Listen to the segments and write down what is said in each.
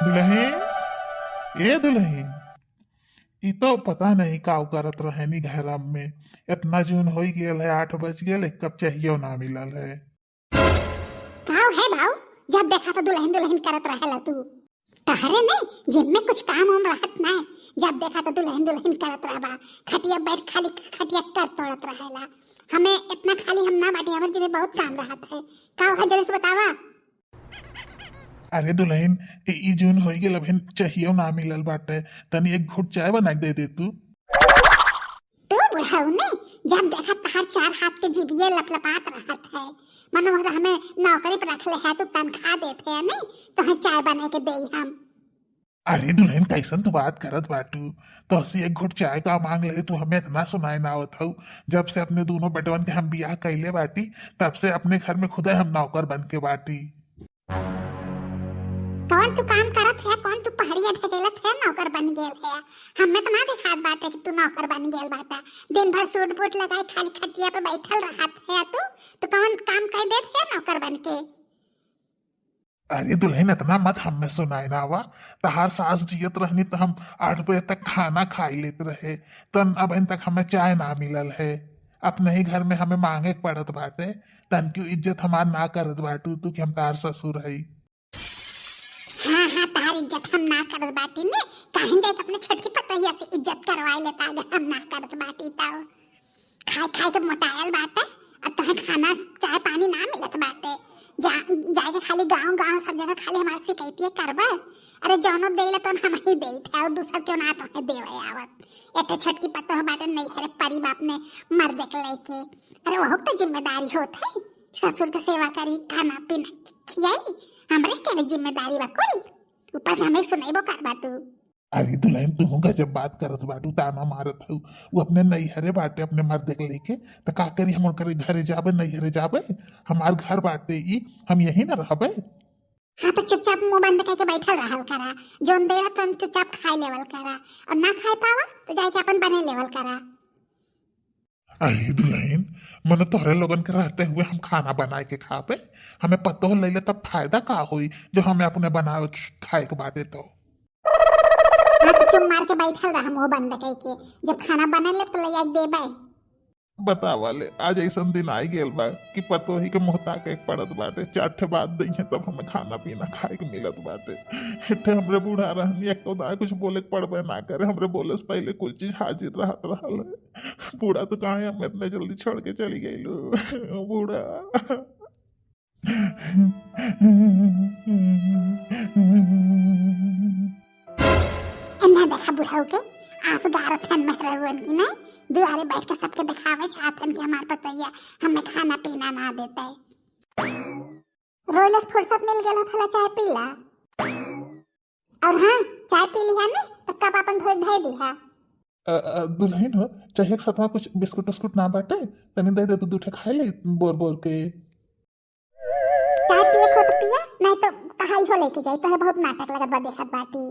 दुल्हन, ए दुल्हन, ई तो पता नहीं का करत रहनी घर में। इतना जून हो गेल है, 8 बज गेल, एक कप चाहिए ना मिलल है। का है भाऊ, जब देखा तो दुल्हन दुल्हन करत रहेला तू। तहरे नहीं जिम में कुछ काम उम रहत ना, जब देखा तो दुल्हन दुल्हन करत रहबा, खटिया बैठ खाली खटिया कर तोड़त रहेला। हमें इतना खाली हम ना बाटी, हमर जिम में बहुत काम रहत है। का है जल्दी से बतावा। अरे दुल्हन, ई जून हो गेल, अभी चाहिए ना मिलल बाटे, तनी एक घूंट चाय बना के दे दे तू। तू बुढ़ाऊ ने जब देखा तहार 4 हाथ के जीभिए लपलपात रहत है, मानो हमें नौकरी पर रख ले है, तू तनख्वाह देते है नहीं तो हम चाय बना के दे हम। अरे दुल्हन, कैसन तू बात करत बाटू, तो हसी एक घुट चाय का मांग ले तू, हमें इतना सुनाए ना आवत हऊ। जब से अपने दोनों बेटवन के हम बियाह कैले बाटी, तब से अपने घर में खुद हम नौकर बन के बाटी। कौन तू काम करत है, कौन तू पहाड़िया ढकेलत है, नौकर बन गेल है। हमें तो ना दिखात बाटे कि तू नौकर बन गेल बाटा, दिन भर सूट बूट लगाए खाली खटिया पे बैठल रहत है तू, तो कौन काम कर देत है नौकर बन के। अरे दुल्हन, इतना मत हमें सुनाए ना आवा। तहार सास जियत रहनी तो हम 8 बजे तक खाना खाई लेते रहे, तन अब इन तक हमें चाय ना मिलल है। अपने ही घर में हमें मांगे के पड़त बाटे, तन क्यों इज्जत हमार ना करत बाटू तू कि हम तार ससुर हई। हाँ हाँ, तार इज्जत हम ना करत बाटी ने, काहे जाए अपने छोटकी पतोहिया से इज्जत करवाए लेता, अगर हम ना करत बाटी तो खाए खाए के मोटायल बाटे, अब तोहे खाना चाय पानी ना मिलत बाटे। जाए के खाली गांव गांव सब जगह खाली हमारे शिकायत करबा। अरे जौनो देला तो हम ही देत है, और दूसर क्यों ना तो देवे आवत। एते छोटकी पतोह बाटे नहीं हरे परी बाप ने मर देख लेके। अरे वह तो जिम्मेदारी होत है, ससुर के सेवा करी, खाना पीना खियाई, हमरे के लिए जिम्मेदारी बा कुल, ऊपर से हमें सुनाइबो करबा तू। अरे दुल्हन, तू गजब बात करत बाटू, ताना मारत हूँ। वो अपने नैहरे बाटे अपने मर्द के लेके, तो का करी हम उनकर घरे जाबे, नैहरे जाबे, हमार घर बाटे ई, हम यही ना रहबे। हाँ तो चुपचाप मुंह बंद करके बैठल रहल करा, जोन दे रहा तो चुपचाप खाए लेवल करा, और ना खाए पावा तो जाके अपन बने लेवल करा। अरे दुल्हन, मन तोहरे लोगन के रहते हुए हम खाना बनाए के खाबे, हमें पतो ले ले तब फायदा का होई जो हमें अपने बनावे खाए के बाटे तो। हाँ तो चुप मार के बैठल रहा मुंह बंद करके, जब खाना बने ले तो ले आके देबे। बतावा ले, आज ऐसा दिन आई गेल बा कि पतो ही के मुँह ताके के पड़त बाटे, 4 ठे बात दी है तब हमें खाना पीना खाए के मिलत बाटे। एठे हमरे बूढ़ा रहनी एक तो ना कुछ बोले के पड़बे ना करे, हमरे बोले से पहले कुल चीज हाजिर रहत रहल है। बूढ़ा तो कहाँ हम इतने जल्दी छोड़ के चली गईलू बूढ़ा। अन्ना देखा बुढ़ाऊ के आंसू गारत हन मेहरवन की ना, दुआरे बैठ के सबके दिखावे चाहतन कि हमार पतैया हमें खाना पीना ना देते। रोइलस फुर्सत मिल गेल थला चाय पीला, और हाँ चाय पी लिहा ने तो कप अपन धोई धोई दिहा। दुल्हन हो चाहे एक साथ में कुछ बिस्कुट उस्कुट ना बाटे, तनी दे दे तू दूठे खाए ले बोर बोर के। चाय पिए को तो पिया, नहीं तो कहाँ ही हो लेके जाए, तो है बहुत नाटक लगत बा देखत बाटी।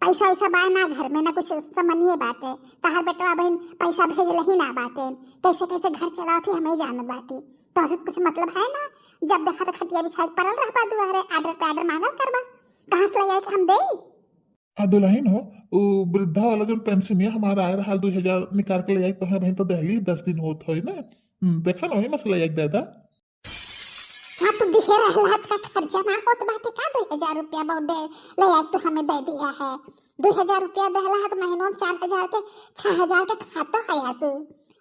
पैसा वैसा बा ना घर में, ना कुछ समनिए बाटे, तहार बेटवा बहन पैसा भेजले ही ना बाटे, कैसे कैसे घर चलावत ही हमें जानत बाटी। तो से कुछ मतलब है ना, जब देखा तो खटिया बिछाई पड़ल रहबा दुआरे, आर्डर पे आर्डर मांगल करबा, कहाँ से ले आए के हम देई। हाँ दुल्हन हो, वो वृद्धा वाला जो पेंशन है हमारा आए रहा 2000 निकाल के ले आई तो है बहन, तो दहली 10 दिन होत होई ना। देखा ना वही मसला एक दादा। हाँ तो दिहे रहला का खर्चा ना होत बाटे का, 2000 रुपया बहुत ले आई तो हमें दे दिया है। 2000 रुपया देहला है तो महीनों में 4000 के 6000 के खातो है यार तू,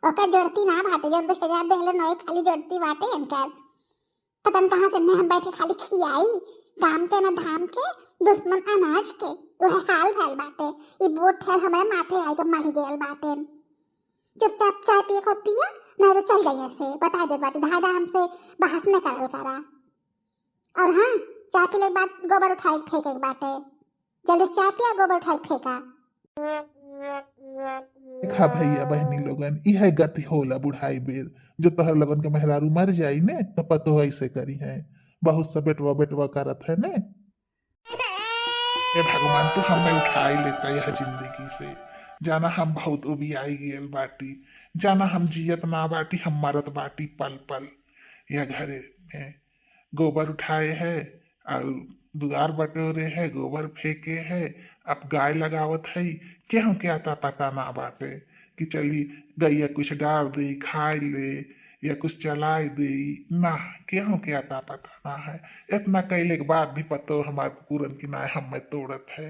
ओका जोड़ती ना बाटे, जब 2000 देहले नई खाली जोड़ती बाटे इनकर। पता नहीं कहाँ से नहीं हम बैठे खाली खियाई काम के ना धाम के दुश्मन अनाज के, वह हाल भैल बाटे। ई बोट ठहर हमारे माथे आई के मर गेल बाटे। चुपचाप चाय पिए को पिया, नहीं तो चल जाइए से बता दे बाटे, धादा हमसे बहस न करल करा। और हाँ चाय पीले के बाद गोबर उठाई फेंके के बाटे, जल्दी से चाय पिया गोबर उठाई फेंका। देखा भैया बहनी लोगन, ई है गति होला बुढ़ाई बेर, जो तोहर लोगन के मेहरारू मर जाई ने तो पतो ऐसे करी है, बहुत सा बेटवा बेटवा करत है ने। हे भगवान, तू हमें उठाई लेता यह जिंदगी से, जाना हम बहुत उबियाई गेल बाटी, जाना हम जियत ना बाटी, हम मरत बाटी पल पल। यह घरे में गोबर उठाए है और दुआर बटोरे है, गोबर फेंके है, अब गाय लगावत है। केहू के आता पता ना बाटे कि चली गैया कुछ डाल दे खाए ले या कुछ चलाए दे ना, केहू के आता पता ना है। इतना कैले के बाद भी पतो हमार कुकुरन की ना हम तोड़त है।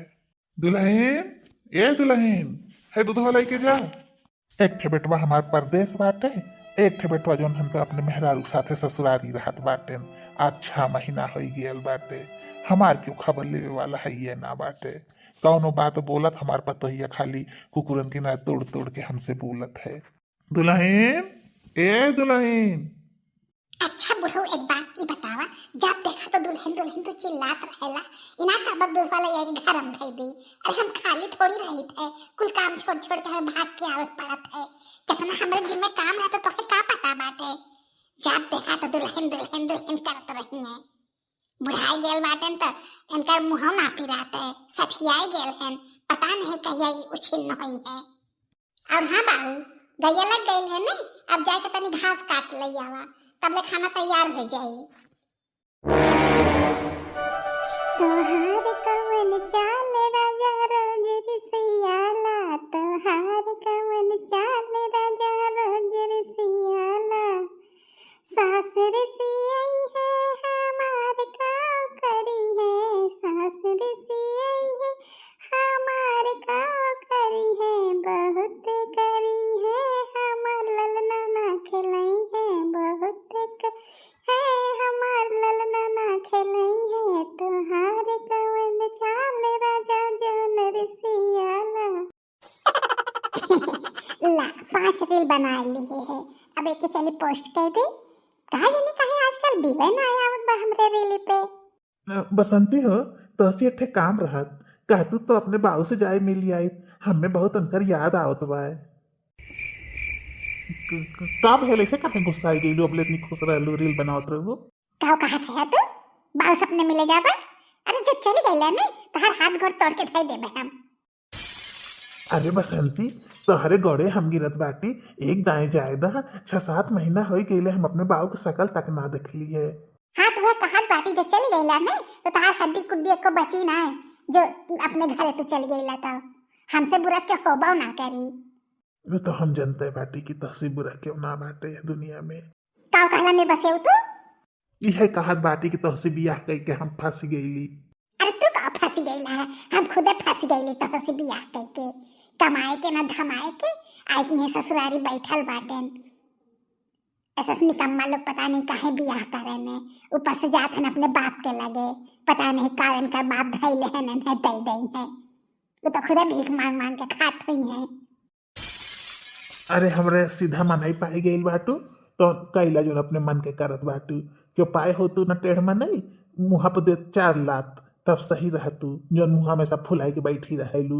दुल्हन, ए दुल्हन, है दूधवा लेके जा। एक ठे बेटवा हमार परदेश बाटे, एक ठे बेटवा जौन हम तो अपने मेहरारू साथे ससुरारी रहत बाटे। अच्छा महीना हो गयल बाटे, हमार क्यों खबर लेवे वाला है ये ना बाटे। कौनो बात बोलत हमार पतोहिया खाली कुकुरन की ना तोड़ तोड़ के हमसे बोलत है। दुल्हन, ए दुल्हन। अच्छा बुढ़ऊ, एक बात ई बतावा, जब देखा तो दुल्हन दुल्हन तो चिल्लात रहेला, इना का बद वाला एक घर हम धई दी। अरे हम खाली थोड़ी रही थे, कुल काम छोड़ छोड़ के हमें भाग के आवत पड़त है। कितना हमरे जिम्मे काम रहता तो का पता बाटे। जब देखा तो दुल्हन दुल्हन दुल्हन करत रही है। बुढ़ाई गेल बाटन तो इनकर मुंह ना पिराते, सठियाई गेल हन, पता नहीं कहिया ई उछिन होई है। और हाँ बाबू, गैया लग गइल है ने, अब जाए के तनी घास काट ले आवा, तब ले खाना तैयार हो जाई। तोहार कवन चाल राजा रोज रिसियाला, तोहार कवन चाल राजा रोज रिसियाला, सास रिसियाई है हमार का करी है, सास रिसियाई है हमार का करी है, बहुत करी है हमार ललना ना खिलाई है, बहुत है हमार ललना ना खिलाई है, तोहार कवन चाल राजा जौन रिसियाला। ला 5 रील बना लिए है, अब एक चली पोस्ट कर दे। कहा जाने काहे आजकल बिवे ना आया बा हमरे रील पे। बसंती हो तो हसी एक ठे काम रहत, कहतू तो अपने बाबू से जाए मिल आई, हमें बहुत उनकर याद आवत बा। का भेल ऐसे काहे गुस्सा आई गइलू? अब इतनी खुश रहलू, रील बनावत रहू। का कहा था तू बाबू सपने मिले जाबा? अरे जो चली गइला ने तोहार हाथ गोड़ तोड़ के धई देबे हम। अरे बसंती, तोहरे गोड़े हम गिरत बाटी, एक दाएं जायदा 6-7 महीना हो गइले हम अपने बाबू के शकल तक ना देखली है। हाँ तो वह कहत बाटी जो चली गइला ने तो तोहार हड्डी कुड्डी को बची ना है, जो अपने घरे तू चली गइला तो हमसे बुरा के होबो ना करी। वो तो हम जानते बाटी की तहसी बुरा क्यों ना बाटे दुनिया में। का कहला ने बसेउ तू? यह कहत बाटी की तहसी बियाह कई के हम फंस गईली। अरे तू का फंस गईला है, हम खुदे फंस गईली तहसी बियाह कई के, कमाए के ना धमाए के आइक में ससुरारी बैठल बाटेन। ऐसा निकम्मा लोग पता नहीं काहे बियाह करे ने, ऊपर से जात हन अपने बाप के लगे, पता नहीं का इनकर बाप धैले हन इन्हें दई दई है, वो तो खुदे भीख मांग मांग के खात हुई है। अरे हमरे सीधा मनई पाई गईल बाटू तो कैला जो अपने मन के करत बाटू, क्यों पाए हो तू न टेढ़ मनई, मुँहा पर दे 4 लात तब सही रहतू, जो मुँहा में सब फुलाई के बैठी रहेलू।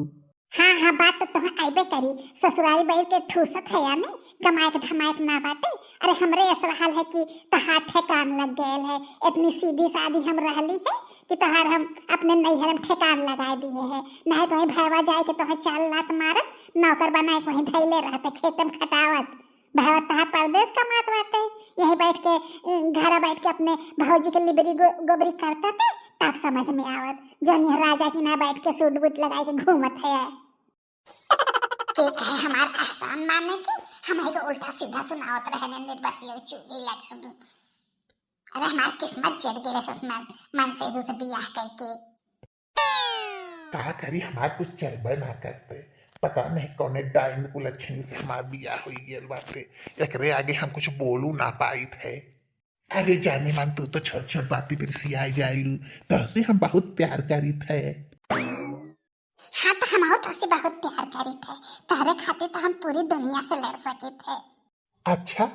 हाँ हाँ बात तो तुम आइबे करी, ससुरारी बैठ के ठूसत है या नहीं, कमाए के धमाए के ना बाटे। अरे हमरे ऐसा हाल है कि तहार ठेकान लग गए है, इतनी सीधी सादी हम रहली है कि तहार हम अपने नैहर में ठेकान लगा दिए है, नहीं तो भैवा जाए के तोहे 4 लात मारत, नौकर बनाए के वहीं धैले रहते खेत में खटावत। भैवा तहार परदेश कमात बाटे, यही बैठ के घर बैठ के अपने भौजी के लिबरी गोबरी करता थे, तब समझ में आवत जौन यह राजा की ना बैठ के सूट बूट लगाए के घूमत है। के कहे हमार एहसान माने के हमारे को उल्टा सीधा सुनावत रहने निर्बसियो चूली लगनु। अरे हमार किस्मत जड़ गेले ससमन मन से दूसरे बियाह करके। का करी हमार कुछ चलबे ना करते, पता नहीं कौने डाइन कुलच्छनी से हमार बियाह हो गेल बाटे, एकरे आगे हम कुछ बोलू ना पाई थे। अरे जाने मन तू तो छोट छोट बाती पर सियाई जाइलू, तोहसे हम बहुत प्यार करी थे। हाँ तो हम तोहसे बहुत प्यार करी थे, तोहरे खातिर तो हम पूरी दुनिया से लड़ सके थे। अच्छा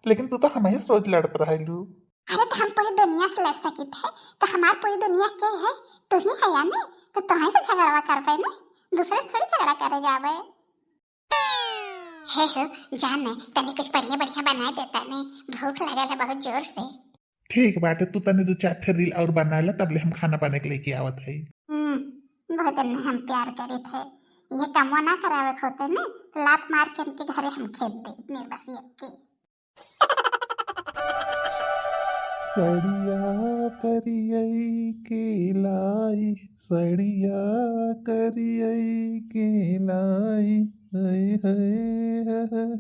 लेकिन तू तो हमें रोज लड़त रहेलू। अरे तो हम पूरी दुनिया से लड़ सके थे तो हमार पूरी दुनिया के है तू ही है या नहीं, तो तुम्हें से झगड़ा कर पाए ना, दूसरे से थोड़ी झगड़ा करे जावे। हे हो जान ने तनी कुछ बढ़िया बढ़िया बनाए देता ने, भूख लगल है बहुत जोर से। ठीक बाटे, तू तनी 2-4 ठे रील और बना ले, तबले हम खाना पाने के लेके आवत है। बहुत अन्य हम प्यार करे थे, ये कमो ना करावे होते ने तो लात मार के इनके घरे हम खेद दे इतने बस ये की। सड़िया करियई के लाई, सड़िया करियई के लाई, हाय हाय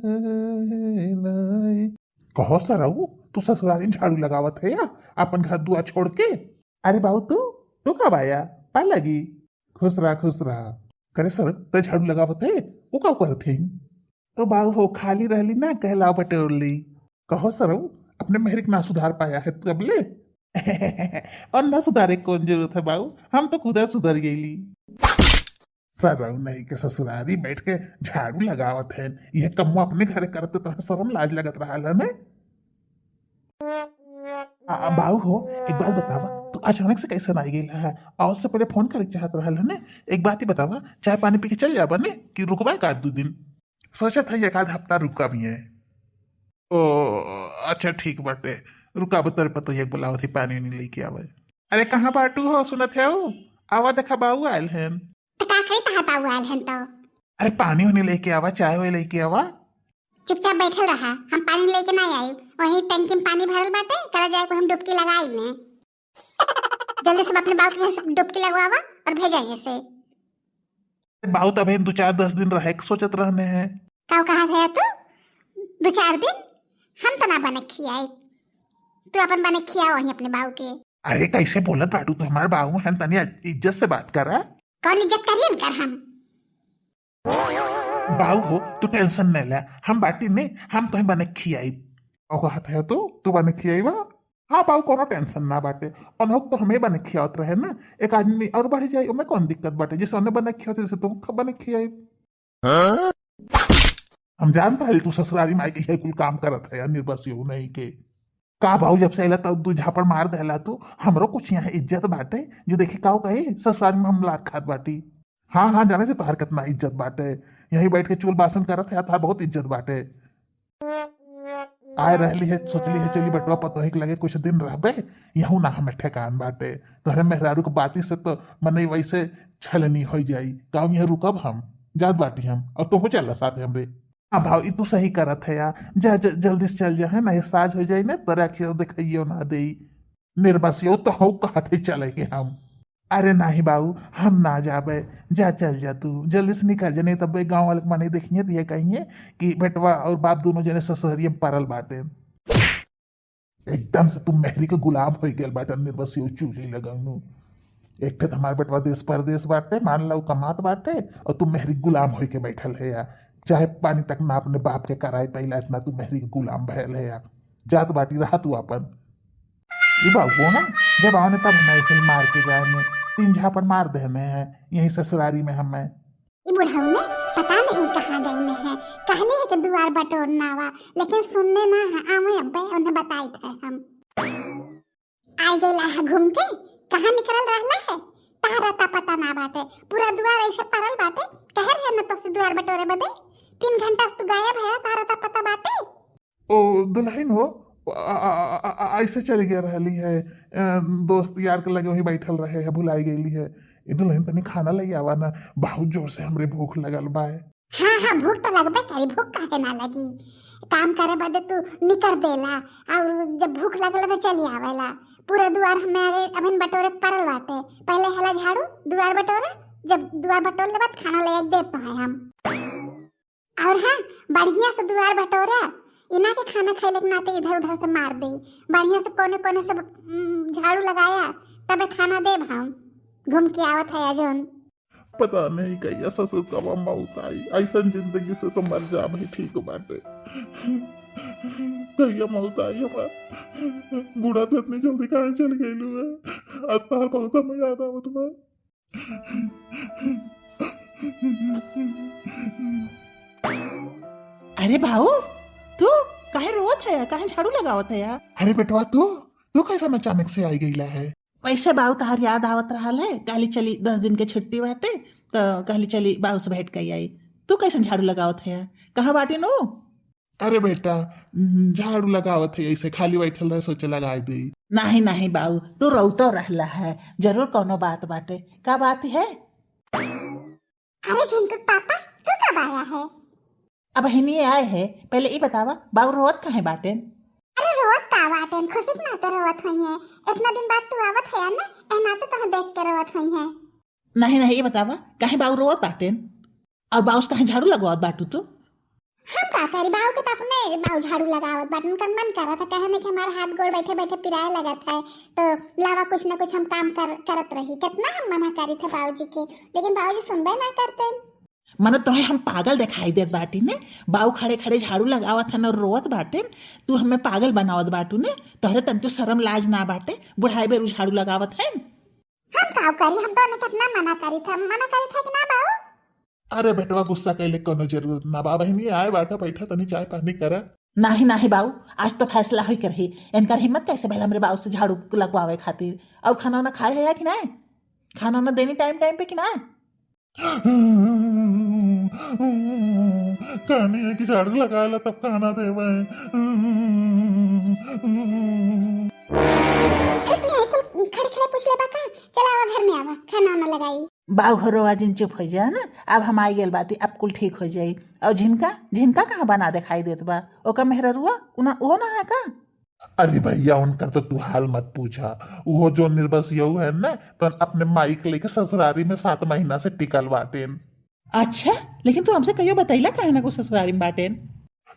हाय लाई। कहो सरऊ, तू ससुराली झाड़ू लगावत है या अपन घर दुआ छोड़ के? अरे बाबू, तू तू कब आया? पा लगी। खुश रहा, खुश रहा। करे सर, तो झाड़ू लगावत है, वो का करत है? तो बाबू हो खाली रहली ना, कहलाव बटोरली। कहो सरऊ, अपने मेहरिक ना सुधार पाया है तब ले? और ना सुधारे कौन जरूरत है बाबू, हम तो खुदा सुधर गईली। सरऊ नहीं के ससुरारी बैठ के झाड़ू लगावत है, यह कम्मो अपने घरे करते तो शर्म लाज लगत रहा है ना। बाबू हो, एक बात बतावा, तू अचानक से कैसे आई गई है? और से पहले फोन करे चाहत रहा है ने? एक बात ही बतावा, चाय पानी पी के चल जाबा ने कि रुकवा एक आध दो दिन? सोचा था एक आध हफ्ता रुका भी है। ओ अच्छा ठीक बाटे, रुका तोरे पतो एक बुलावत ही पानी उनी लेके आवे। अरे कहाँ बाटू हो, सुनत है हो? आवा देखा बाबू आयल हैं। तो का करी तहार बाबू आयल हन तो? अरे पानी उनी लेके आवा, चाय वाय लेके आवा। चुपचाप बैठल रहा, हम पानी लेके ना आई। वही टंकी में पानी भरल बाटे, कल जाए को हम डुबकी लगा ले। जल्दी से अपने बाबू के यहाँ से डुबकी लगवावा और भेजा यहाँ से। बाबू तब 2-4-10 दिन रहे के सोचत रहने हैं। काऊ कहा था तू 2-4 दिन? हम तो ना बने खियाए, तू अपन बने खिया वही अपने बाबू के। अरे कैसे बोलत बाटू, तो हमारे बाबू हैं, तनी इज्जत से बात करा। कौन इज्जत करिए कर हम? बाबू हो, तू टेंशन नहीं ले, हम बाटी ने हम तो बने खियाई। और कहा था तो तू बने खियाई बा? हाँ बाबू, कोनो टेंशन ना बाटे, अनहोक तो हमें बने खियावत रहे ना, एक आदमी और बढ़ जाए ओमे कौन दिक्कत बाटे? जैसे उन्हें बने खियावत जैसे तुम बने खियाई। हम जानता है तू ससुरारी माई के कुल काम करत है, निर्बस you नहीं के का बाबू। जब से अला तब तू झापड़ मार देला, तू हमरो कुछ यहाँ इज्जत बाटे जो देखे काऊ कहे ससुरारी में हम लात खात बाटी। हाँ हाँ जाने से तोहार कितना इज्जत बाटे, यहीं बैठ के चूल बासन करत है, तार बहुत इज्जत बाटे। आए रहली है, सोचली है चली बटवा पतोही के लगे कुछ दिन रहबे, यहू ना हमें ठेकान बाटे। तोहरे मेहरारू के बाती से तो मने वैसे छलनी हो जाई, गाँव यहाँ रुकब हम, जात बाटी हम, और तुहू चल साथ हमरे। हाँ भाव, ई तू सही करत है यार, जा, जा जल्दी से चल जा, है ना, ये साझ हो जाए ना, तोरा अखियों देखियो ना दे निर्बसियो तो हो कहते चले के हम। अरे नाही बाबू, हम ना जाबे, जा चल जा तू जल्दी से निकल जा, नहीं तब गाँव वाले के माने देखिए दिए कहिए कि बेटवा और बाप दोनों जने ससुहरिया में परल बाटे। एकदम से तुम मेहरी के गुलाम हो गए बाटे निर्बसियो चूल्ही लगानू। एक ठे हमारे बेटवा देश परदेश बाटे, मान लो कमात बाटे, और तुम मेहरी गुलाम हो के बैठल है या चाहे पानी तक ना अपने बाप के कराए पहला, इतना तू मेहरी के गुलाम भयल है या जात बाटी रहा तू अपन। ये बाबू ना जब आओ ने तब हमें ऐसे ही मार के जाए में 3 झापड़ मार दे हमें है यही ससुरारी में हमें। ये बुढ़ऊ ने पता नहीं कहाँ गई में है, कहले है कि दुआर बटोर नावा, लेकिन सुनने ना है, आवे अब्बे उन्हें बताई थे हम। आई गई है घूम के, कहाँ निकल रहला है तारा ता पता ना बाटे, पूरा दुआर ऐसे परल बाटे, कह रहे न तो से दुआर बटोरे बदे 3 घंटा से तू गायब है, तारा ता पता बाटे। ओ दुल्हन हो ऐसे चल गया रहली है, दोस्त यार के लगे वहीं बैठल रहे है, भुलाई गई है। ये दुल्हन तनी खाना ले आवा ना, बहुत जोर से हमरे भूख लगल बा। हाँ हाँ भूख तो लगबे करी, भूख काहे ना लगी, काम करे बदे तू निकर देला और जब भूख लगला तो चली आवेला। पूरा दुआर हमें आगे अभिन बटोरे परल बाटे, पहले हला झाड़ू दुआर बटोरा, जब दुआर बटोर ले बाद खाना ले एक देते हैं हम। और हाँ बढ़िया से दुआर बटोरा, इना के खाना खाए के नाते इधर उधर से मार दे, बढ़िया से कोने कोने से झाड़ू लगाया तबे खाना देब हम। घूम के आवत है अजोन। पता नहीं कैया ससुर कब मौत आई, ऐसा जिंदगी से तो मर जा भाई ठीक बाटे। कैया मौत आई हमार बूढ़ा तो इतनी जल्दी कहाँ चल गई है, आज तार बहुत हमें याद आवत बा। अरे भाऊ तू काहे रोवत है, काहे झाड़ू लगावत है यार? अरे बेटवा तू कैसा अचानक से आई गईला है? वैसे बाऊ तहार याद आवत रहा है, कहली चली 10 दिन के छुट्टी बाटे तो कहली चली बाऊ से भेंट कर आई। तू कैसे झाड़ू लगावत है, कहाँ बाटे नो? अरे बेटा झाड़ू लगावत है, ऐसे खाली बैठल रहे सोचे लगा दे। नहीं नहीं बाऊ तू रोतो रहला है, जरूर कोनो बात बाटे, का बात है? अरे झिंकू पापा तू कब आया है? अब हिनी आए है, पहले ये बतावा बाऊ रोवत काहे बाटे? अरे रोवत का बाटे, खुशी के नाते रोवत हुई है। इतना दिन बाद तू आवत है ना, ए नाते तो देख के रोवत हुई है। नहीं नहीं, ये बतावा काहे बाऊ रोवत बाटे और बाऊ से काहे झाड़ू लगवावत बाटू तू? हम का करी, बाऊ के तो अपने बाऊ झाड़ू लगावत बाटे, उनका मन कर रहा था कहने कि हमारे हाथ गोड़ बैठे बैठे पिराए लगत है, तो लावा कुछ ना कुछ हम काम कर करत रही। कितना हम मना करी थे बाऊ जी के, लेकिन बाऊ जी सुनबे ना करते। मने तोहे हम पागल दिखाई देत बाटी ने? बाऊ खड़े खड़े झाड़ू लगावत हन और रोवत बाटे, तू हमें पागल बनावत बाटू ने? तोहरे तनको शर्म लाज ना बाटे? बुढ़ाई बेर उ झाड़ू लगावत है। हम का करी, हम तो कितना मना करी था, मना करी था कि ना बाऊ? अरे बेटवा, गुस्सा कैले कोनो जरूरत ना बा। बहनी आए बाटा, बैठा, तनी चाय पानी करा। नाही नाही बाऊ, आज तो फैसला होई कर ही। इनकर हिम्मत कैसे भइल हमरे बाऊ से झाड़ू लगवावे खातिर? और खाना वाना खाए है कि ना? खाना वाना देनी टाइम टाइम पे कि ना? कहनी है कि झाड़ू लगा ला तब खाना देवे। ए तू यहीं कुल खड़े खड़े पूछ ले बाका, चल आवा घर में, आवा खाना वाना लगाई। बाऊ घरो जिन चुप हो जा ना, अब हम आई गेल बाती, अब कुल ठीक हो जाई। और झिनका झिनका कहाँ बना दिखाई देत बा? ओकर मेहररुआ उना ओहो ना है का? अरे भैया, उनका तो तू हाल मत पूछा। वो जो निर्बसियऊ है ना, तो अपने माइक लेके ससुरारी में 7 महीना से टिकल बाटेन। अच्छा, लेकिन तू हमसे कहियो बतैला काहे ना को ससुरारी में बाटेन?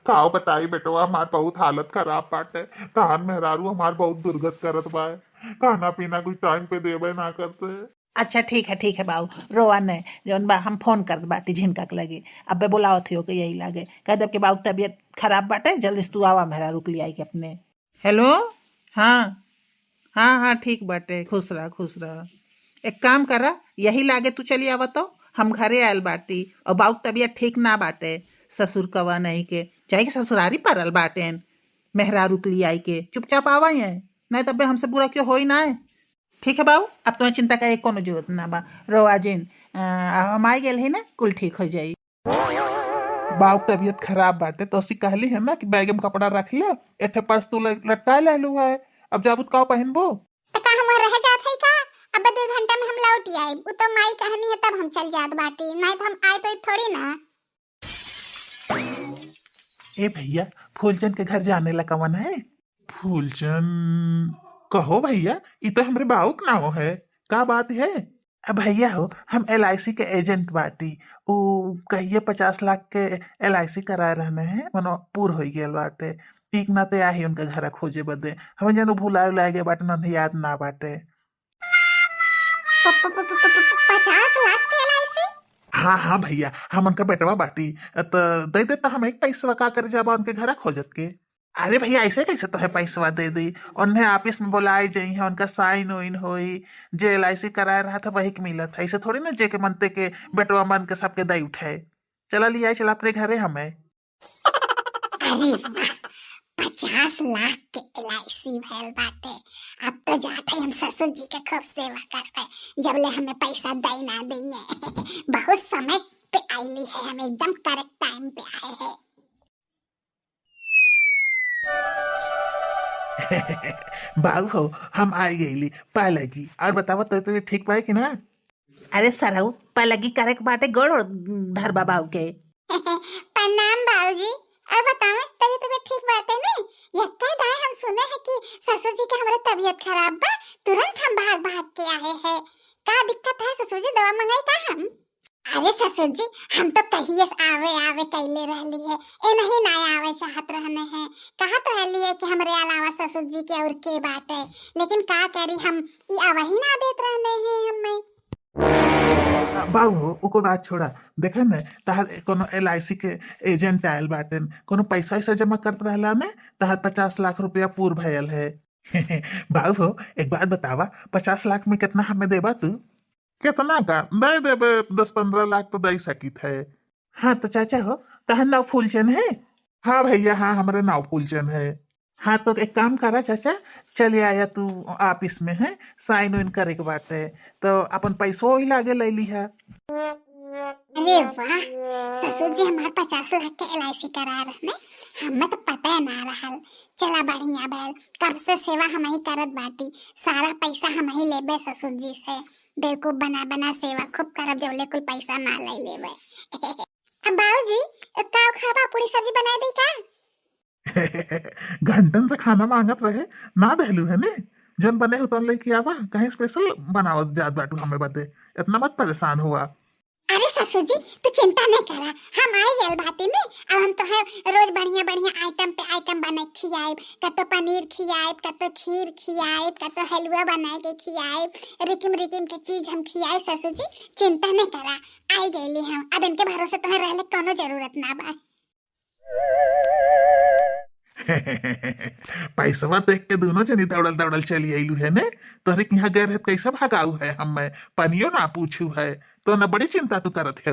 काओ बताई बेटवा, हमार बहुत हालत खराब बाटे। तहान मेहरारू हमार बहुत दुर्गत करत बा, खाना पीना कुछ टाइम पे देबे ना करते। अच्छा ठीक है, ठीक है बाऊ, रोआ नहीं। जौन बा हम फोन कर बाटी झिनका के लगे, अबे बोलावत हो के यही लागे, कह दब के बाऊ के तबीयत खराब बाटे, जल्दी से तू आवा मेहरा रुक लिया के अपने। हेलो, हाँ हाँ हाँ, ठीक बाटे, खुश रह, खुश रह। एक काम करा, यही लागे तू चली आवा तो हम घरे आयल बाटी और बाऊ के तबीयत ठीक ना बाटे, ससुर कवा नहीं के चाहे के ससुरारी परल बाटे मेहरा रुक लिया आई के। चुपचाप आवा है, नहीं तबे हमसे बुरा क्यों होई ना है। ठीक है बाबू, अब तुम्हें चिंता करे कोनो जरूरत ना बा। रोआ जिन, हम आई गेल है ना, कुल ठीक हो जाई। बाऊ के तबीयत खराब बाटे तो उसी कहली है ना कि बैग में कपड़ा रख ले, एठे पर्स तू लटका ले लू है, अब जाबुत काओ पहनबो? तो का हम रह जात है का? अब 2 घंटा में हम लौट आए। उ तो माई कहनी है तब हम चल जात बाटी, नहीं तो हम आए तो थोड़ी ना। ए भैया, फूलचंद के घर जाने ला कवन है? फूलचंद कहो भैया, ई तो हमरे बाऊ के नाव है, का बात है? अब भैया हो, हम एलआईसी के एजेंट बाटी। उ कहिए 50 लाख के एलआईसी कराए रहने हैं, मनो पूर हो गेल बाटे। ठीक ना ते आही उनका घर खोजे बदे, हमें जन भुलाए उलाए गए बाटे, ना याद ना बाटे। 50 लाख के एलआईसी? हाँ हाँ भैया, हम उनका बेटवा बाटी, तो दे देता हम एक पैसवा, का कर जाबा उनके घर खोजत के? अरे भैया, ऐसे कैसे तो है पैसवा दे दी? उन्हें ऑफिस में बुलाए जाई है, उनका साइन उइन होई, जे एलआईसी कराए रहा था वही के मिलत है। ऐसे थोड़ी ना जे के मनते के बेटवा मन के सबके दई उठाए। चला लिया, चला अपने घरे हमें। अरे वाह, 50 लाख के एलआईसी भइल बाटे। अब तो जात है हम ससुर जी के खूब सेवा करबे, जब ले हमें पैसा दई ना देंगे। बहुत समय पे आईली है हम, एकदम करेक्ट टाइम पे आए हैं। बाबू हो, हम आई गईली पालगी, और बतावा तो तुझे ठीक पाए कि ना? अरे सरऊ, पलगी करे के बाटे, गोड़ धर बाबू के। प्रणाम बाबूजी। और बतावे, तबीयत तबीयत ठीक बाटे ने? यक्का दाए हम सुने हैं कि ससुर जी के हमारे तबीयत खराब बा, तुरंत हम भाग भाग के आए हैं। का दिक्कत है ससुर जी, दवा मंगाई का हम? अरे ससुर जी, हम तो कहिए से आवे आवे कैले रहली है, ए नहीं ना आवे चाहत रहने हैं। कहत रहली है कि हमरे अलावा ससुर जी के और के बाटे, लेकिन का करी हम, ई आवाही ना देत रहने हैं हमें। बाबू हो, ओको बात छोड़ा, देखा न तहार कोनो एलआईसी के एजेंट आयल बाटे, कोनो पैसा वैसा जमा करत रहला ने, तहार 50 लाख रुपया पूर भयल है। बाबू हो, एक बात बतावा, 50 लाख में कितना हमें देबा तू? कितना का दे देबे, 10-15 लाख तो दे सकित है। हाँ तो चाचा हो, तहन नाव फूलचंद है? हाँ भैया, हाँ, हमारे नाव फूलचंद है। हाँ तो एक काम करा चाचा, चले आया तू ऑफिस में है, साइन उइन करे के बाटे, तो अपन पैसो ही लागे ले ली है। अरे वाह ससुर जी, हमारे 50 लाख के एलआईसी करा रहने, हमें तो पता है ना रहल। चला बढ़िया भैल, कब से सेवा हम ही करत बाटी, सारा पैसा हम ही लेबे ससुर जी से। बेवकूफ बना बना सेवा खूब करब जबले कुल पैसा ना ले लेबे। अब बाबू जी, का खाबा? पूरी सब्जी बना दी का? घंटन से खाना मांगत रहे, ना दहलू है ने। जन बने हो तन लेके आवा, कहीं स्पेशल बनावत जात बाटू हमें बदे, इतना मत परेशान हुआ। अरे ससुर जी, तू चिंता नहीं करा, हम आई गए बाटी में। अब हम तो है रोज बढ़िया बढ़िया आइटम पे आइटम बना के खियाएब। कतो पनीर खियाएब, कतो खीर खियाएब, कतो हलवा बना के खियाएब, रिकिम रिकिम के चीज हम खियाए। ससुर जी, चिंता नहीं करा, आई गईली हम। अब इनके भरोसे तो रहले कोनो जरूरत ना बा। पैसवा देख के दोनों जनी दौड़ल दौड़ल चली आईलू है ने। तोहरे के यहाँ गए रहे कैसे भगाऊ है हम, मैं पनियो ना पूछू है तो न बड़ी चिंता तू करत है।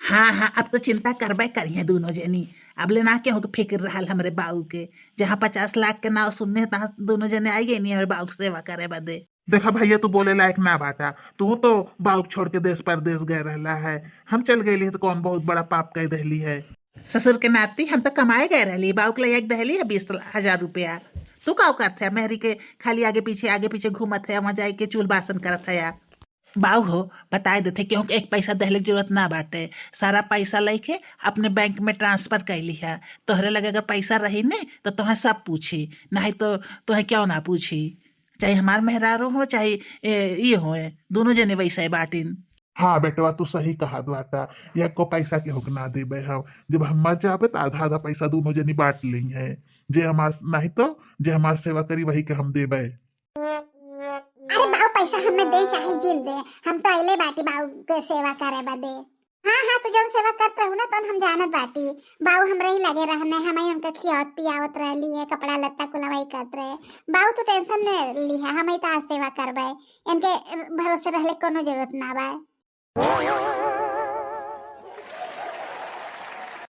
हाँ हाँ, अब तो चिंता करबे करिए दोनों जनी। अब ले ना केहू के फिक्र रहल हमरे बाऊ के। जहाँ 50 लाख के नाव सुनने, तहाँ दोनों जने आई गई नहीं हमरे बाऊ के सेवा करे बदे। देखा भैया, तू बोले लायक ना बाटा। तू तो बाउक छोड़ के देश परदेश गए रहला है, हम चल गए तो कौन बहुत बड़ा पाप कह दहली है? ससुर के नाती, हम तो कमाए गए रहली, बाऊ के लिए एक दहली है 20,000 रुपया। तू का करत है? मेहरी के खाली आगे पीछे घूमत है, वहाँ जाए के चूल बासन करत है। या बाऊ हो, बताए देते क्यों एक पैसा दहले के जरूरत ना बाटे। सारा पैसा लेके अपने बैंक में ट्रांसफर कैली है। तोहरे लगे अगर पैसा रही ने तो तोहें सब पूछी, नहीं तो तोहें क्यों ना पूछी। चाहे हमार मेहरारू हो, चाहे ये हो, दोनों जने वैसे ही बाटिन। हाँ बेटवा, तू सही कहा बाटा। या को पैसा के हुक ना देबे हम। जब हम मर जाबे तो आधा आधा पैसा दोनों जनी बांट ली है। जे हमार नहीं तो जे हमार सेवा करी वही के हम देबे। अरे बाऊ, पैसा हमें दे चाहे जिन दे, हम तो अइले बाटी बाऊ के सेवा करे बदे। हाँ हाँ, तू जौन सेवा करत रहू ना तौन हम जानत बाटी। बाऊ हमरे ही लगे रहने, हम ही उनका खियावत पियावत रहली है, कपड़ा लत्ता कुलवाई करत रहे। बाऊ, तू टेंशन न ली है, हम ही तो आज सेवा करबे। इनके भरोसे रहले कोनो जरूरत ना बा।